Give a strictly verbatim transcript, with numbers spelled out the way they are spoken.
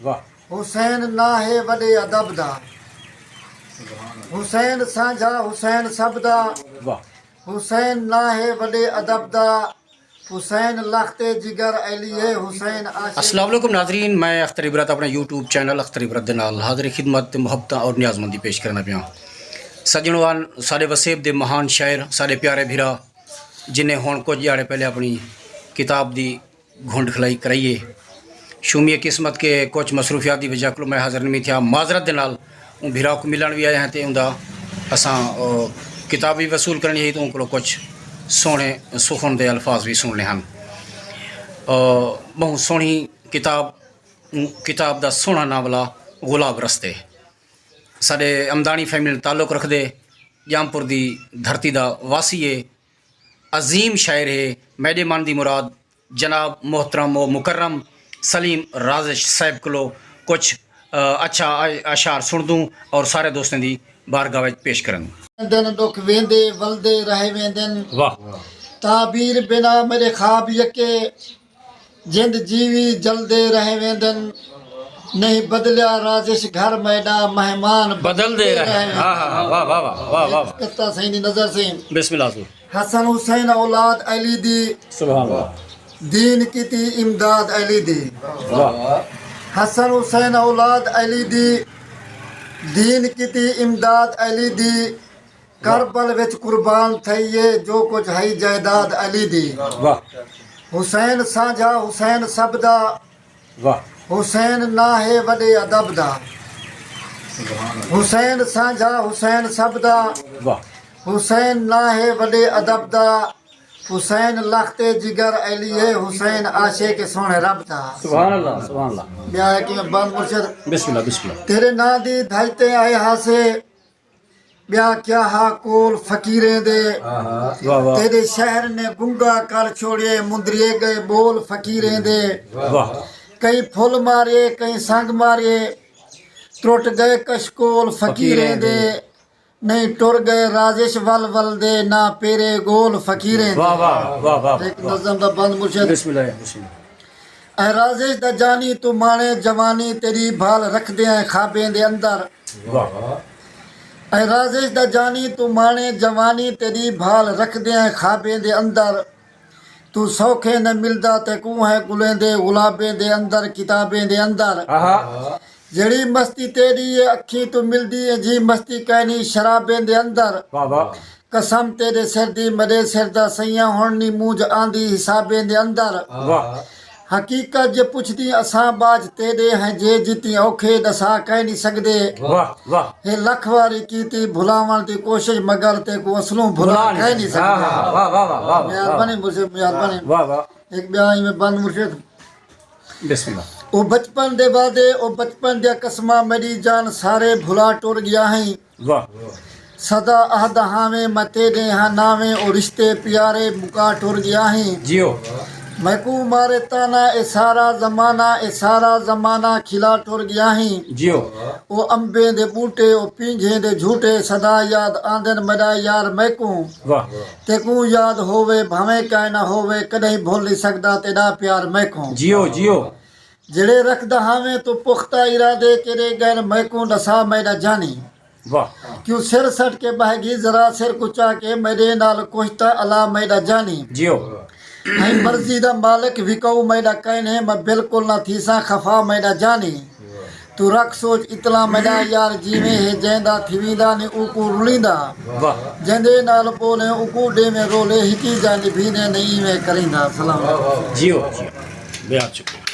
واہ۔ حسین ناں ہے وݙے ادب دا، حسین سانجھا حسین سب دا، واہ۔ حسین ناں ہے وݙے ادب دا، حسین لخت جگر علی ہے، حسین عاشق۔ السلام علیکم ناظرین، میں اختر عبرت اپݨے یوٹیوب چینل اختر عبرت دے نال حاضر خدمت تے محبتاں اور نیاز مندی پیش کرݨا پیاں۔ سڄݨو، ساݙے وسیب دے مہان شاعر، ساݙے پیارے بھرا، جنہیں ہݨ کجھ ݙیہاڑے پہلے اپݨی کتاب دی گھنڈ کھلائی کرائی ہے۔ شومی قسمت کے کجھ مصروفیات دی وجہ کولوں میں حاضر نہیں تھیا۔ معذرت دے نال اوں بھرا کوں ملݨ وی آئے ہیں تے اوندا اساں، او، کتاب وی وصول کرݨی ہے تے اوں کولوں کجھ سوہݨے سخن دے الفاظ وی سݨݨے ہن۔ او، ٻہوں سوہݨی کتاب، اوں کتاب دا سوہݨا ناں ولا گلاب رستے۔ ساݙے امداݨی فیملی نال تعلق رکھدے، ڄامپور دی دھرتی دا واسی ہے، عظیم شاعر ہے۔ میݙے من دی مراد جناب محترم و مکرم سلیم رازش صاحب کولو کجھ، آ، اچھا اشعار سݨدوں اور سارے دوستیں دی بارگاہ وچ پیش کرندوں۔ دن ݙکھ ویندے ولدے رہ ویندن۔ واہ۔ تعبیر بنا میݙے خواب یکے، جند جیوی جلدے رہ ویندن۔ نہیں بدلیا رازش گھر میݙا، مہمان بدلدے رہ ویندن۔ ہاں، ہاں، ہاں، واہ، واہ، واہ، واہ، واہ۔ کتا سائیں دی نظر سئیں۔ بسم اللہ حضور۔ حسن حسین اولاد علی دی، سبحان اللہ۔ دین کیتی امداد علی دی۔ واہ۔ حسن حسین اولاد علی دی، دین کیتی امداد علی دی۔ کربل وچ قربان تھئی ہے جو کجھ ہئی جائیداد علی دی۔ واہ۔ حسین سانجھا حسین سب دا، واہ۔ حسین ناں ہے وݙے ادب دا۔ حسین سانجھا حسین سب دا۔ واہ۔ حسین ناں ہے وݙے ادب دا۔ حسین لخت جگر علی ہے، حسین عاشق سوہݨے رب دا۔ سبحان اللہ، سبحان اللہ۔ ٻیا ہے کہ میں بند مرشد۔ بسم اللہ، بسم اللہ۔ تیݙے ناں دی دھج تے آئے ہاسے، ٻیا کیا ہا کول فقیریں دے۔ واہ واہ۔ تیݙے شہر نے گنگا کر چھوڑے، مندریے ڳئے ٻول فقیریں دے۔ واہ۔ کہیں پھل مارے، کہیں سنگ مارے، ترٹ ڳئے کشکول فقیریں دے۔ نہیں ٹر ڳئے رازش ول ول دے، نہ پیرے ڳول فقیریں دے۔ واہ واہ، واہ واہ، ہک واہ۔ نظم دا بند مرشد۔ بسم اللہ، بسم اللہ۔ اے رازش دا جانی توں ماݨے جوانی، تیݙی بھال رکھدے ہیں خوابیں دے اندر۔ واہ۔ اے رازش دا جانی توں ماݨے جوانی، تیݙی بھال رکھدے ہیں خوابیں دے اندر۔ توں سوکھے نہ ملدا تیکوں ہے گلیں دے، گلابیں دے اندر، کتابیں دے اندر۔ آہا۔ جیڑھی مستی تیݙی ہے اکھیں توں ملدی ہے، جی مستی کائنی شرابیں دے اندر۔ واہ واہ۔ قسم تیݙے سر دی، میݙے سر دا سئیاں، ہݨ نی مونجھ آندی حسابیں دے اندر۔ واہ۔ حقیقت جے پچھدیں اساں ٻاجھ تیݙے ہیں، جے جتیں اوکھے ݙسا کائنی سڳدے۔ واہ واہ۔ ہے لکھ واری کیتی بھلاوݨ دی کوشش، مگر تیکوں اصلوں بھلا بھلا نہیں کائنی سڳدے۔ ہاں، ہاں، واہ واہ واہ واہ۔ مہربانی مرشد، مہربانی۔ واہ واہ۔ ہک ٻیا ایویں بند مرشد۔ بسم اللہ۔ او بچپن دے وعدے، او بچپن دیاں قسماں، میݙی جان سارے بھلا ٹر ڳیا ہیں۔ واہ۔ سدا عہد ہاویں میں تیݙے ہاں ناویں، او رشتے پیارے مکا ٹر ڳیا ہیں۔ جیو۔ میکوں مارے طعنہ اے سارا زمانہ، اے سارا زمانہ کھلا ٹر ڳیا ہیں۔ جیو۔ او امبیں دے ٻوٹے، او پینگھیں دے جھوٹے، سدا یاد آندن میݙا یار میکوں۔ واہ۔ تیکوں یاد ہووے بھانویں کائے نہ ہووے، کݙاہیں بھل نی سڳدا تیݙا پیار میکوں۔ جیو، جیو۔ جیڑھے رکھدا ہاویں توں پختہ ارادے، کیݙے ڳئن میکوں ݙسا میݙا جانی۔ واہ۔ کیوں سر سٹ کے ٻہہ ڳی ذرا، سر کوں چا کے میݙے نال کجھ تاں الا میݙا جانی۔ جیو۔ ہیں مرضی دا مالک وکاؤ میݙا کائنی، میں بالکل نہ تھیساں خفا میݙا جانی۔ توں رکھ سوچ اتلا میݙا یار جیویں ہے، جیندا تھیویندا نی اوکوں رلیندا۔ واہ۔ جیندے نال ٻولیں اوکوں ݙیویں رولے، ہکی جا نبھیندے نی ایویں کریندا۔ سلام۔ جیو، جیو۔ بے حد شکریہ۔